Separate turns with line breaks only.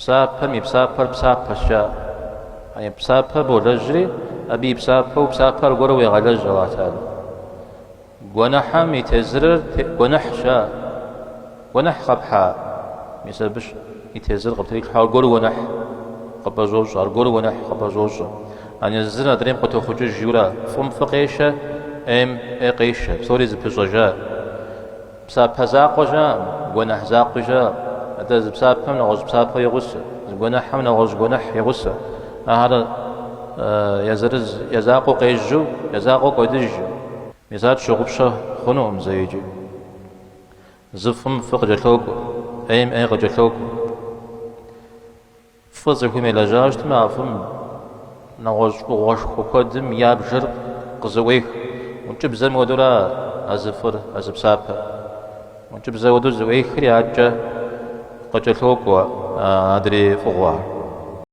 Псапэм и псапэр псапэщ, жаӏэ. Яни псапэ болэжьри, абы и псапэу псапэ аргуэру уегъэлэжь Аллахь Тэхьэлам. Гуэныхьым и тезырыр гуэныхьщ, жаӏэ. Гуэныхь къэпхьа, мис абы и тезыр къыптрилъхьэу аргуэру гуэныхь къыпӏэщӏощӏэ, аргуэру гуэныхь къыпӏэщӏощӏэ. Яни зыр адрейм къытохъукӏыж жиӏэурэ, фӏым фӏы къешэ, ӏейм ӏей къешэ, псори зыпыщӏэжа. Псапэ закъуэ щыӏэкъым, гуэныхь закъуи щыӏэкъым. Атӏэ зы псапэм нэгъуэщӏ псапэ и гъусэ, зы гуэныхьым нэгъуэщӏ гуэныхь и гъусэ. Ахэр я зырыз я закъуэу къежьэу, я закъуэу кӏуэдыжу. Мис ар тщыгъупщэ хъунукъым зэикӏи. Зы фӏым фӏы къыкӏэлъокӏуэ, ӏейм ӏей къыкӏэлъокӏуэ. Фӏы цӏыхум елэжьауэ щытмэ, а фӏым нэгъуэщӏ фӏыгъуэшхуэ куэдым я бжэр къызэӏуех. Ӏункӏыбзэм хуэдэурэ а зы фӏыр, а зы псапэр. Ӏункӏыбзэ хуэдэу зэӏуехри, адэкӏэ къыкӏэлъокӏуэ адрей фӏыгъуэхэр.